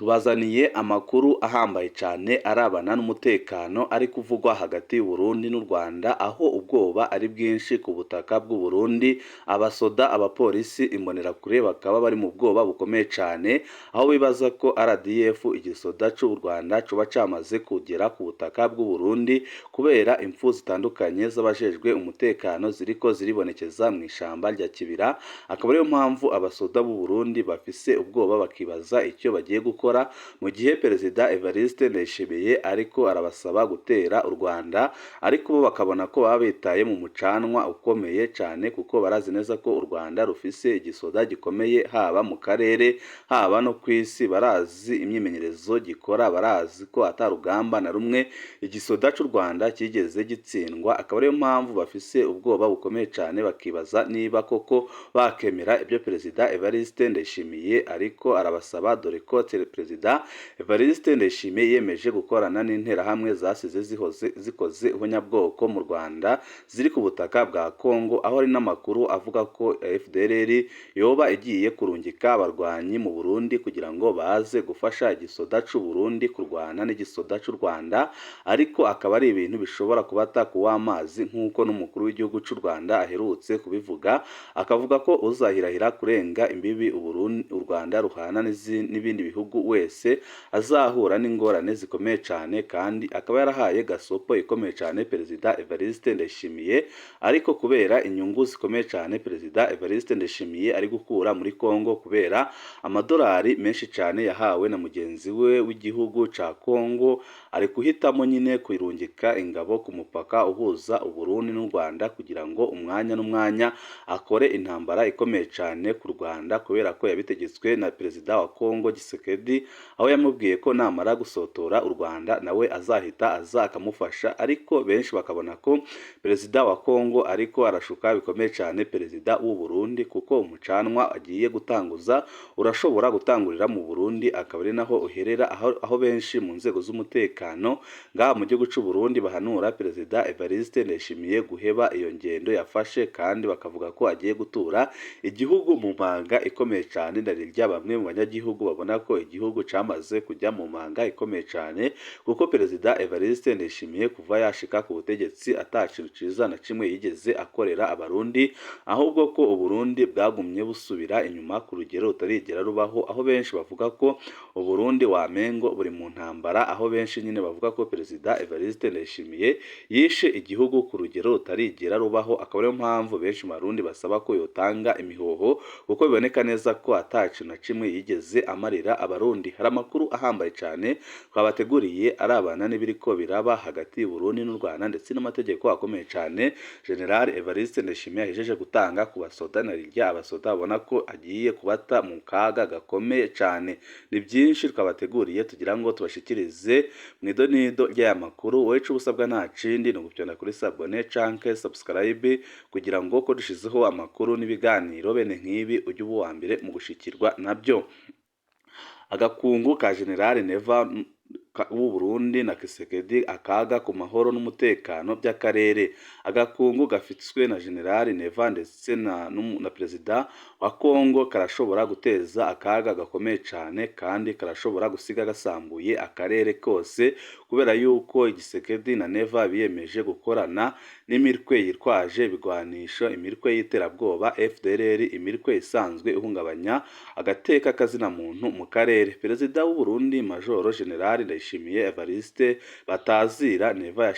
Tubazaniye amakuru ahambaye cyane arabana n'umutekano ari kuvugwa hagati y'u Burundi n'u Rwanda, aho ubwoba ari bwinshi ku butaka bw'u Burundi. Abasoda, abapolisi, imbonerakure bakaba bari mu bwoba bukomeye cyane, aho bibaza ko RDF, igisoda cy'u Rwanda, coba camaze kugera ku butaka bw'u Burundi kubera impfu zitandukanye z'abajejwe umutekano ziriko ziribonekeza mu ishamba rya Kibira. Akaba ariyo mpamvu abasoda b'u Burundi bafise ubwoba, bakibaza icyo bagiye gukora mu gihe Perezida Evariste Ndayishimiye ariko arabasaba gutera u Rwanda, ariko bo bakabona ko baba bitaye mu mucanwa ukomeye cyane, kuko barazi neza ko u Rwanda rufise igisoda gikomeye haba mu karere, haba no ku isi. Barazi imyimenyerezo gikora, barazi ko ata rugamba na rumwe igisoda cy'u Rwanda cyigeze gitsindwa. Akaba ariyo mpamvu bafise ubwoba bukomeye cyane, bakibaza niba koko bakemera ibyo Perezida Evariste Ndayishimiye ariko arabasaba, dore ko Perezida Evariste Ndayishimiye yemeje gukorana n'interahamwe zasize zihoze zikoze ihonyabwoko mu Rwanda ziri ku butaka bwa Kongo, aho hari n'amakuru avuga ko FDLR yoba igiye kurungika abarwanyi mu Burundi kugira ngo baze gufasha igisoda c'u Burundi kurwana n'igisoda c'u Rwanda. Ariko akaba ari ibintu bishobora kubata kuw'amazi, nk'uko n'umukuru w'igihugu c'u Rwanda aherutse kubivuga, akavuga ko uzahirahira kurenga imbibi u Rwanda ruhana n'ibindi bihugu wese azahura n'ingorane zikomeye cyane. Kandi akaba yarahaye gasopo ikomeye cyane Perezida Evariste Ndayishimiye, ariko kubera inyungu zikomeye cyane Perezida Evariste Ndayishimiye ari gukura muri Kongo kubera amadolari menshi cyane yahawe na mugenzi we w'igihugu ca Kongo, ari guhitamo nyine kurungika ingabo ku mupaka uhuza u Burundi n'u Rwanda kugira ngo umwanya n'umwanya akore intambara ikomeye cyane ku Rwanda, kubera ko yabitegetswe na Perezida wa Kongo Tshisekedi, aho yamubwiye ko namara gusotora u Rwanda nawe azahita aza akamufasha. Ariko benshi bakabona ko Perezida wa Kongo ariko arashuka bikomeye cyane Perezida w'u Burundi, kuko umucanwa agiye gutanguza urashobora gutangurira mu Burundi, akaba ari naho uherera, aho benshi mu nzego z'umutekano ngaha mu gihugu cy'u Burundi bahanura Perezida Evariste Ndayishimiye guheba iyo ngendo yafashe, kandi bakavuga ko agiye gutura igihugu mu manga ikomeye cyane. Ndarirya bamwe mu banyagihugu babona ko igihugu cyamaze kujya mu manga ikomeye cyane, kuko Perezida Evariste Ndayishimiye kuva yashika ku butegetsi ata kintu ciza na kimwe yigeze akorera Abarundi, ahubwo ko Uburundi bwagumye busubira inyuma ku rugero rutarigera rubaho, aho benshi bavuga ko Uburundi wamengo buri mu ntambara, aho benshi nyine bavuga ko Perezida Evariste Ndayishimiye yishe igihugu ku rugero rutarigera rubaho. Akaba ariyo mpamvu benshi mu Barundi basaba ko yotanga imihoho, kuko biboneka neza ko ata kintu na kimwe yigeze amarira Abarundi. Hari amakuru ahambaye cyane twabateguriye arabana n'ibiriko biraba hagati y'u Burundi n'u Rwanda, ndetse n'amategeko akomeye cyane General Evariste Ndayishimiye ahejeje gutanga ku basoda, na rirya abasoda babona ko agiye kubata mu kaga gakomeye cyane. Ni byinshi twabateguriye tugira ngo tubashikirize mu idonido ry'aya makuru. Wowe ico usabwa nta kindi, ni ugupyonda kuri s'abonner canke subscribe, kugira ngo ko dushizeho amakuru n'ibiganiro bene nk'ibi ujye uba uwa mbere mu gushikirwa nabyo. Agakungu ka General Neva w'u Burundi na Tshisekedi, akaga ku mahoro n'umutekano by'akarere. Agakungu gafitswe na General Neva ndetse na Perezida wa Kongo karashobora guteza akaga gakomeye cyane, kandi karashobora gusiga gasambuye akarere kose, kubera yuko Tshisekedi na Neva biyemeje gukorana n'imitwe yitwaje ibigwanisho, imitwe y'iterabwoba FDLR, imitwe isanzwe ihungabanya agateka kazina muntu mu karere. Perezida w'u Burundi, Majoro General Ndayishimiye Evariste batazira Neva,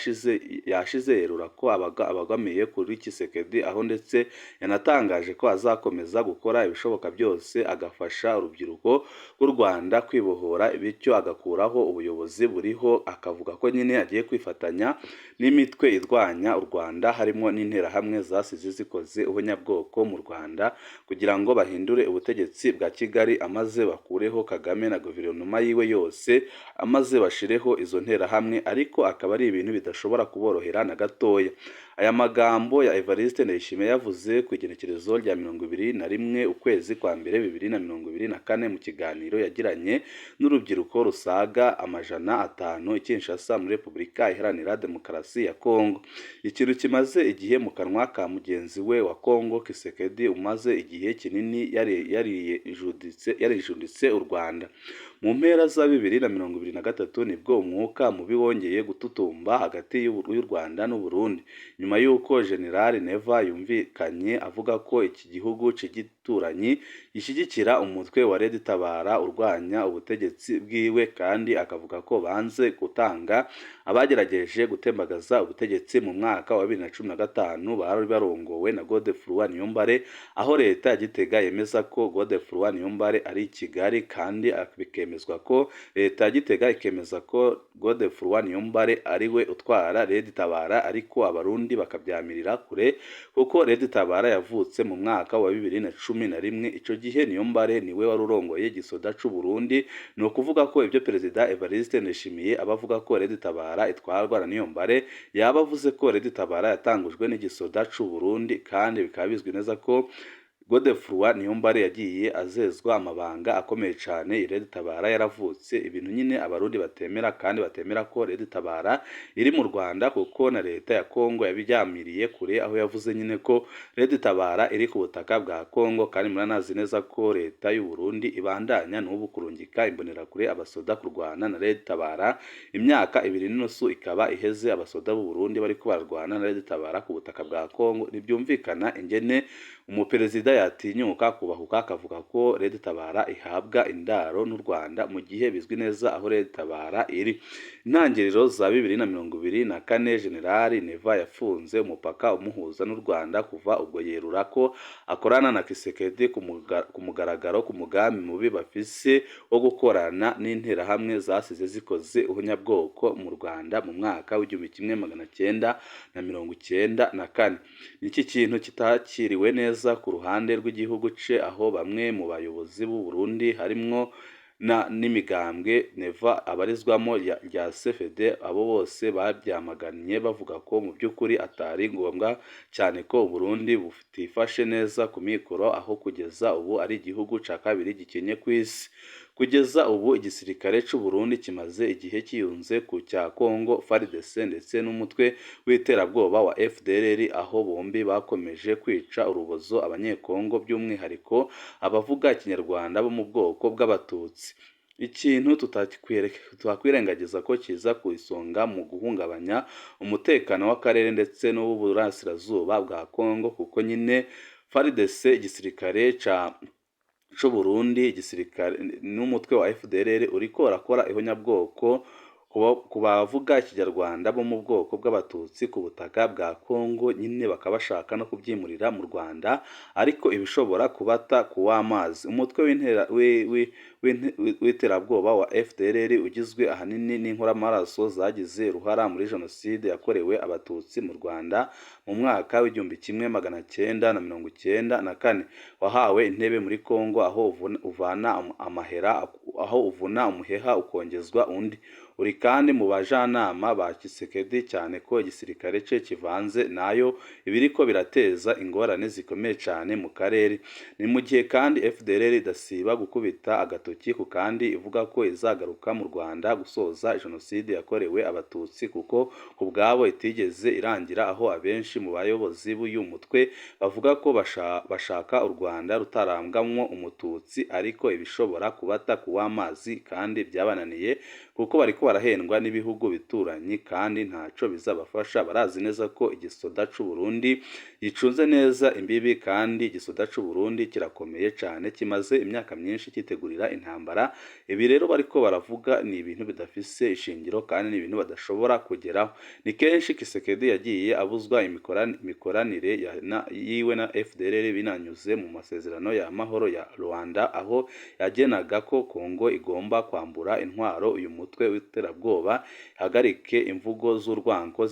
yashize yerura ko abagamiye kuri Tshisekedi, aho ndetse yanatangaje ko azakomeza gukora ibishoboka byose agafasha urubyiruko rw'u Rwanda kwibohora, bityo agakuraho ubuyobozi buriho, akavuga ko nyine agiye kwifatanya n'imitwe irwanya u Rwanda, harimo n'interahamwe zasize zikoze ihonyabwoko mu Rwanda, kugira ngo bahindure ubutegetsi bwa Kigali, amaze bakureho Kagame na guverinoma yiwe yose, amaze bashireho izo nterahamwe. Ariko akaba ari ibintu bidashobora kuborohera na gatoya. Aya magambo ya Evariste Ndayishimiye yavuze ku igenekerezo rya 21 ukwezi kwa mbere 2024, mu kiganiro yagiranye n'urubyiruko rusaga 500 i Kinshasa muri Repubulika Iharanira Demokarasi ya Kongo. Ikintu kimaze igihe mu kanwa ka mugenzi we wa Kongo Tshisekedi, umaze igihe kinini yarijunditse u Rwanda. Mu mpera za 2023 nibwo umwuka mubi wongeye gututumba hagati y'u Rwanda n'u Burundi, nyuma y'uko General Neva yumvikanye avuga ko iki gihugu c'igituranyi gishyigikira umutwe wa Red Tabara urwanya ubutegetsi bwiwe, kandi akavuga ko banze gutanga abagerageje gutembagaza ubutegetsi mu mwaka wa 2015 bari barongowe na Godefroid Niyombare, aho leta ya Gitega yemeza ko Godefroid Niyombare ari i Kigali, kandi bikemezwa ko leta ya Gitega ikemeza ko Godefroid Niyombare ari we utwara Red Tabara, ariko Abarundi bakabyamirira kure kuko Red Tabara yavutse mu mwaka wa 2011. Ico gihe Niyombare niwe wari urongoye igisoda c'u Burundi. Ni ukuvuga ko ibyo Perezida Evariste Ndayishimiye aba avuga ko Red Tabara itwarwa na Niyombare, yaba avuze ko Red Tabara yatangujwe n'igisoda c'u Burundi, kandi bikaba bizwi neza ko Godefroid Niyombare yagiye azezwa amabanga akomeye cane Red Tabara yaravutse, ibintu nyine Abarundi batemera, kandi batemera ko Red Tabara iri mu Rwanda, kuko na leta ya Kongo yabiryamiriye kure, aho yavuze nyine ko Red Tabara iri ku butaka bwa Kongo. Kandi muranazi neza ko leta y'u Burundi ibandanya n'ubu kurungika imbonerakure, abasoda kurwana na Red Tabara. Imyaka 2.5 ikaba iheze abasoda b'u Burundi bariko bararwana na Red Tabara ku butaka bwa Kongo. Ntibyumvikana ingene umuperezida yatinyuka kubahuka akavuga ko Red Tabara ihabwa indaro n'u Rwanda, mu gihe bizwi neza aho Red Tabara iri. Intangiriro za 2024, General Neva yafunze umupaka umuhuza n'u Rwanda. Kuva ubwo yerura ko akorana na Kisekedi ku mugaragaro ku mugambi mubi bafise wo gukorana n'interahamwe zasize zikoze ubunyabwoko mu Rwanda mu mwaka w'1994. Iki kintu kitakiriwe neza ku ruhande rw'igihugu ce, aho bamwe mu bayobozi b'u Burundi harimwo na n'imigambwe Neva abarizwamo rya CFD, abo bose babyamaganye bavuga ko mu by'ukuri atari ngombwa cyane ko Burundi butifashe neza ku mikoro, aho kugeza ubu ari igihugu ca kabiri gikenye ku isi. Kugeza ubu igisirikare c'u Burundi kimaze igihe kiyunze ku cya Congo FARDC ndetse n'umutwe w'iterabwoba wa FDLR, aho bombi bakomeje kwica urubozo Abanyekongo, by'umwihariko abavuga Ikinyarwanda bo mu bwoko bw'Abatutsi. Ikintu tutakwirengagiza ko kiza ku isonga mu guhungabanya umutekano w'akarere ndetse n'uw'uburasirazuba bwa Congo, kuko nyine FARDC, igisirikare ca c'u Burundi, igisirikare n'umutwe wa FDLR uriko urakora ihonyabwoko ku bavuga Ikinyarwanda bo mu bwoko bw'Abatutsi ku butaka bwa Congo, nyine bakaba bashaka no kubyimurira mu Rwanda, ariko ibishobora kubata ku w'amazi. Umutwe w'iterabwoba wa FDLR ugizwe ahanini n'inkoramaraso zagize uruhara muri jenoside yakorewe Abatutsi mu Rwanda mu mwaka w'1994, wahawe intebe muri Congo, aho uvana amahera, aho uvuna umuheha ukongezwa undi. Uri kandi mu bajanama ba Tshisekedi, cyane ko igisirikare ce kivanze nayo, ibiriko birateza ingorane zikomeye cyane mu karere. Ni mu gihe kandi FDLR idasiba gukubita agatoki ku kandi ivuga ko izagaruka mu Rwanda gusoza jenoside yakorewe Abatutsi, kuko ku bwabo itigeze irangira, aho abenshi mu bayobozi b'uyu mutwe bavuga ko bashaka u Rwanda rutarangwamwo Umututsi, ariko ibishobora kubata ku w'amazi kandi byabananiye, kuko bariko barahendwa n'ibihugu bituranyi kandi ntaco bizabafasha. Barazi neza ko igisoda c'u Burundi gicunze neza imbibi, kandi igisoda c'u Burundi kirakomeye cane, kimaze imyaka myinshi cyitegurira intambara. Ibi rero bariko baravuga ni ibintu bidafise ishingiro kandi ni ibintu badashobora kugeraho. Ni kenshi Kisekedi yagiye abuzwa imikoranire yiwe na FDLR, binanyuze mu masezerano ya mahoro ya Rwanda, aho yagenaga ko Congo igomba kwambura intwaro uyu mutwe w'iterabwoba, ihagarike imvugo z'urwango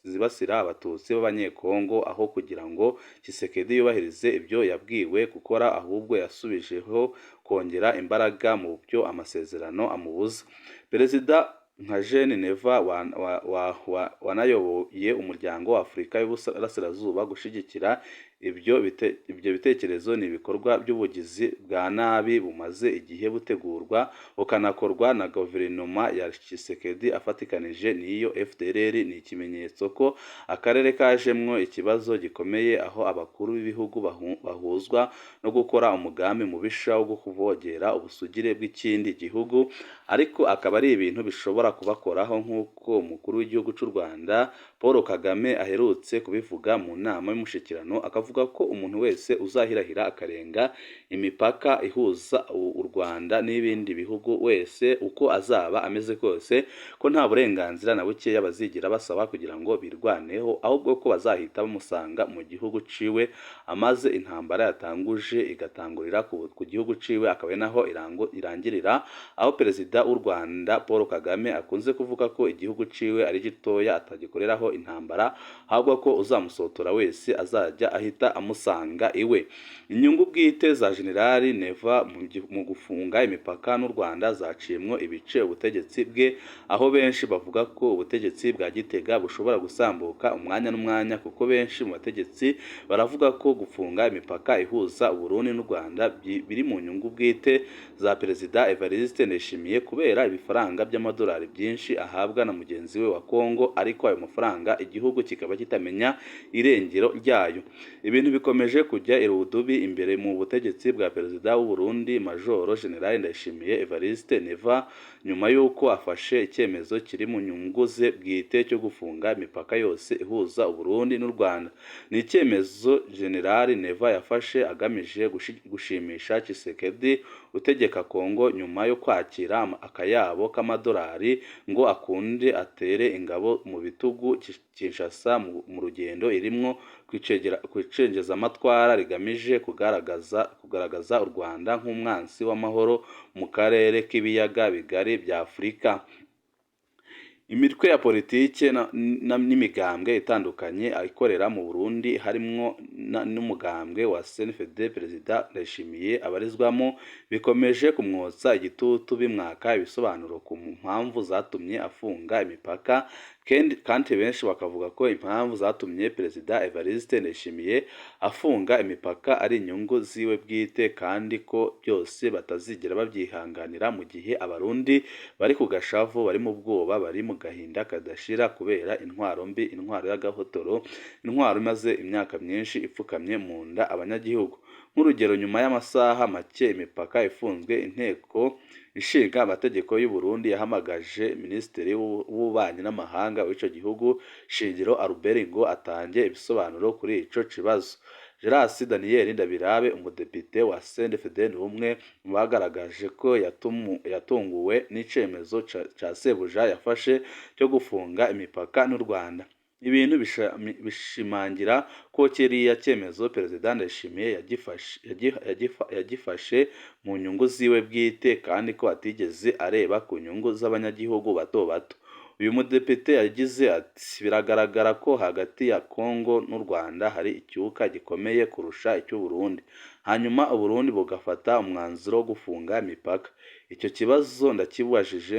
zibasira Abatutsi b'Abanyekongo. Aho kugira ngo Tshisekedi yubahirize ibyo yabwiwe gukora, ahubwo yasubijeho kongera imbaraga mu byo amasezerano amubuza. Perezida Nka Jean Neva wanayoboye umuryango wa Afurika y'Uburasirazuba, gushigikira ibyo bitekerezo ni ibikorwa by'ubugizi bwa nabi bumaze igihe butegurwa bukanakorwa na guverinoma ya Tshisekedi afatikanije n'iyo FDLR. Ni ikimenyetso ko akarere kajemwo ikibazo gikomeye, aho abakuru b'ibihugu bahuzwa no gukora umugambi mubisha wo kuvogera ubusugire bw'ikindi gihugu, ariko akaba ari ibintu bishobora kubakoraho, nk'uko umukuru w'igihugu cy'u Rwanda Paul Kagame aherutse kubivuga mu nama y'umushyikirano, akavuga ko umuntu wese uzahirahira akarenga imipaka ihuza u Rwanda n'ibindi bihugu wese, uko azaba ameze kose, ko nta burenganzira na bukeya bazigira basaba kugira ngo birwaneho, ahubwo ko bazahita bamusanga mu gihugu ciwe, amaze intambara yatanguje igatangurira ku gihugu ciwe akaba ari naho irangirira. Aho Perezida w'u Rwanda Paul Kagame akunze kuvuga ko igihugu ciwe ari gitoya atagikoreraho intambara, ahubwo ko uzamusotora wese azajya ahita amusanga iwe. Inyungu bwite za Generali Neva mu gufunga imipaka n'u Rwanda zaciyemwo ibice ubutegetsi bwe, aho benshi bavuga ko ubutegetsi bwa Gitega bushobora gusambuka umwanya n'umwanya, kuko benshi mu bategetsi baravuga ko gufunga imipaka ihuza Uburundi n'u Rwanda biri mu nyungu bwite za Perezida Evariste Ndayishimiye, kubera ibifaranga by'amadolari byinshi ahabwa na mugenzi we wa Kongo, ariko ayo mafaranga igihugu kikaba kitamenya irengero ryayo. Ibintu bikomeje kujya irudubi imbere mu butegetsi bwa Perezida w'u Burundi Majoro General Ndayishimiye Evariste Neva, nyuma y'uko afashe icyemezo kiri mu nyungu ze bwite cyo gufunga imipaka yose ihuza u Burundi n'u Rwanda. Ni icyemezo General Neva yafashe agamije gushimisha Tshisekedi utegeka Kongo, nyuma yo kwakira akayabo k'amadolari ngo akunde atere ingabo mu bitugu Kinshasa mu rugendo irimwo kwicengezamatwara rigamije kugaragaza u Rwanda nk'umwansi w'amahoro mu karere k'ibiyaga bigari bya Afurika. Imitwe ya politike n'imigambwe itandukanye ikorera mu Burundi, harimwo n'umugambwe wa CNFD Perezida Ndayishimiye abarizwamo, bikomeje kumwotsa igitutu bimwaka ibisobanuro ku mpamvu zatumye afunga imipaka. Kandi benshi bakavuga ko impamvu zatumye Perezida Evariste Ndayishimiye afunga imipaka ari inyungu ziwe bwite, kandi ko byose batazigera babyihanganira mu gihe Abarundi bari ku gashavu, bari mu bwoba, bari mu gahinda kadashira kubera intwaro mbi, intwaro y'agahotoro, intwaro imaze imyaka myinshi ipfukamye mu nda abanyagihugu. Nk'urugero, nyuma y'amasaha make imipaka ifunzwe, inteko ishinga amategeko y'u Burundi yahamagaje Minisitiri w'Ububanyi n'Amahanga w'ico gihugu, Shingiro Albert, ngo atange ibisobanuro kuri ico kibazo. Geras Daniel Ndabirabe, umudepite wa CNDD-FDD, ni umwe mu bagaragaje ko yatunguwe n'icemezo ca sebuja yafashe cyo gufunga imipaka n'u Rwanda. Ibintu bishimangira ko kiriya cyemezo Perezida Ndayishimiye yagifashe mu nyungu ziwe bwite, kandi ko atigeze areba ku nyungu z'abanyagihugu bato bato. Uyu mudepite yagize ati: "Biragaragara ko hagati ya Congo n'u Rwanda hari icyuka gikomeye kurusha icy'u Burundi, hanyuma u Burundi bugafata umwanzuro wo gufunga imipaka. Icyo kibazo ndakibajije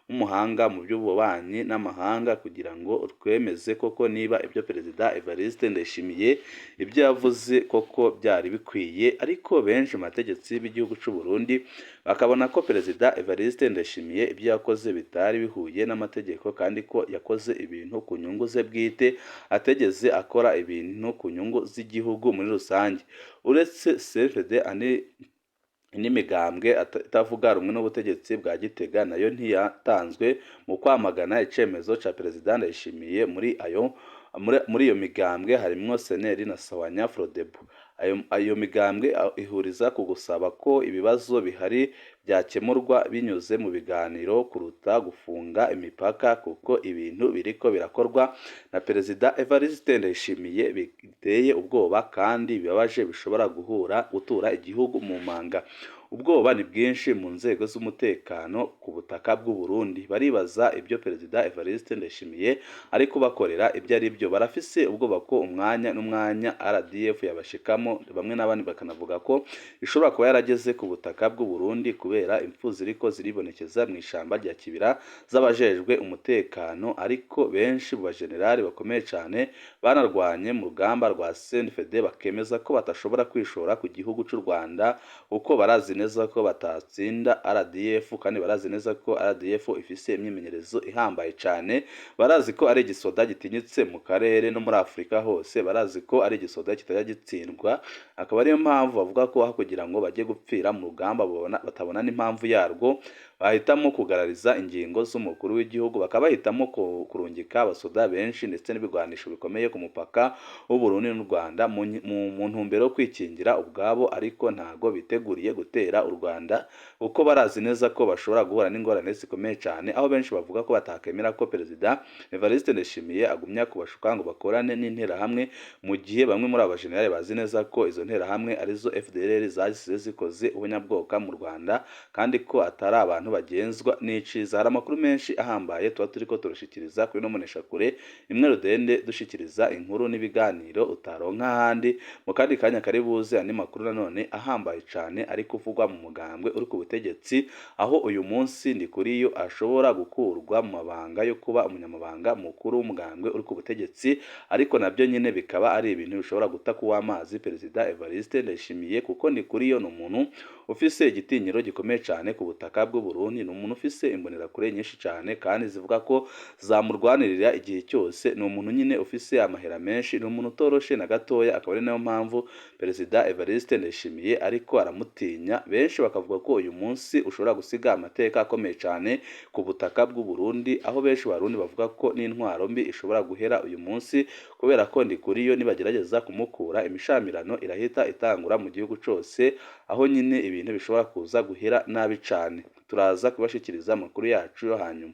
nk'umuhanga mu by'ububanyi n'amahanga kugira ngo twemeze koko niba ibyo Perezida Evariste Ndayishimiye ibyo yavuze koko byari bikwiye." Ariko benshi mu bategetsi b'igihugu cy'u Burundi bakabona ko Perezida Evariste Ndayishimiye ibyo yakoze bitari bihuye n'amategeko, kandi ko yakoze ibintu ku nyungu ze bwite, ategeze akora ibintu ku nyungu z'igihugu muri rusange. Uretse CNDD, n'imigambwe itavuga rumwe n'ubutegetsi bwa Gitega nayo ntiyatanzwe mu kwamagana icemezo ca Perezida Ndayishimiye. Muri iyo migambwe harimwo CNL na Sawanya Frodebu. Ayo migambwe ihuriza ku gusaba ko ibibazo bihari byakemurwa binyuze mu biganiro kuruta gufunga imipaka, kuko ibintu biriko birakorwa na Perezida Evariste Ndayishimiye biteye ubwoba kandi bibabaje, bishobora guhura gutura igihugu mu manga. Ubwoba ni bwinshi mu nzego z'umutekano ku butaka bw'u Burundi. Baribaza ibyo Perezida Evariste Ndayishimiye ari kubakorera ibyo ari byo. Barafise ubwoba ko umwanya n'umwanya RDF yabashikamo, bamwe n'abandi bakanavuga ko ishobora kuba yarageze ku butaka bw'u Burundi kubera impfu ziriko ziribonekeza mu ishamba rya Kibira z'abajejwe umutekano. Ariko benshi mu bajenerali bakomeye cyane banarwanye mu rugamba rwa CNDD bakemeza ko batashobora kwishora ku gihugu cy'u Rwanda, kuko barazi neza ko batatsinda RDF, kandi barazi neza ko RDF ifise imyimenyerezo ihambaye cyane. Barazi ko ari igisoda gitinyitse mu karere no muri Afurika hose, barazi ko ari igisoda kitajya gitsindwa. Akaba ariyo mpamvu bavuga ko aho kugira ngo bajye gupfira mu rugamba batabona n'impamvu yarwo, bahitamo kugarariza ingingo z'umukuru w'igihugu, bakaba bahitamo kurungika abasoda benshi ndetse n'ibigwanisho bikomeye ku mupaka w'u Burundi n'u Rwanda mu ntumbero yo kwikingira ubwabo. Ariko ntago biteguriye gutera u Rwanda, kuko barazi neza ko bashobora guhura n'ingorane zikomeye cyane, aho benshi bavuga ko batakemera ko Perezida Evariste Ndayishimiye agumya kubashuka ngo bakorane n'interahamwe, mu gihe bamwe muri aba bajenerali bazi neza ko izo nterahamwe arizo FDLR zasize zikoze ubunyabwoka mu Rwanda, kandi ko atari abantu bagenzwa n'iciza. Hari amakuru menshi ahambaye tuba turiko turashikiriza kuri no Mboneshakure imwe rudende, dushikiriza inkuru n'ibiganiro utaronka ahandi. Mu kandi kanya kari buze, andi makuru nanone ahambaye cyane ari kuvugwa mu mugambwe uri ku butegetsi, aho uyu munsi Ndikuriyo ashobora gukurwa mu mabanga yo kuba umunyamabanga mukuru w'umugambwe uri ku butegetsi. Ariko nabyo nyine bikaba ari ibintu bishobora guta kuw'amazi Perezida Evariste Ndayishimiye, kuko Ndikuriyo ni umuntu ufise igitinyiro gikomeye cyane ku butaka bw'u Burundi, ni umuntu ufise imbonerakure nyinshi cyane kandi zivuga ko zamurwanirira igihe cyose, ni umuntu nyine ufise amahera menshi, ni umuntu utoroshe na gatoya. Akaba ari nayo mpamvu Perezida Evariste Ndayishimiye ariko aramutinya. Benshi bakavuga ko uyu munsi ushobora gusiga amateka akomeye cyane ku butaka bw'u Burundi, aho benshi Barundi bavuga ko n'intwaro mbi ishobora guhera uyu munsi, kubera ko Ndikuriyo nibagerageza kumukura, imishamirano irahita itangura mu gihugu cyose, aho nyine ibintu bishobora kuza guhera nabi cyane. Turaza kubashikiriza amakuru yacu yo hanyuma.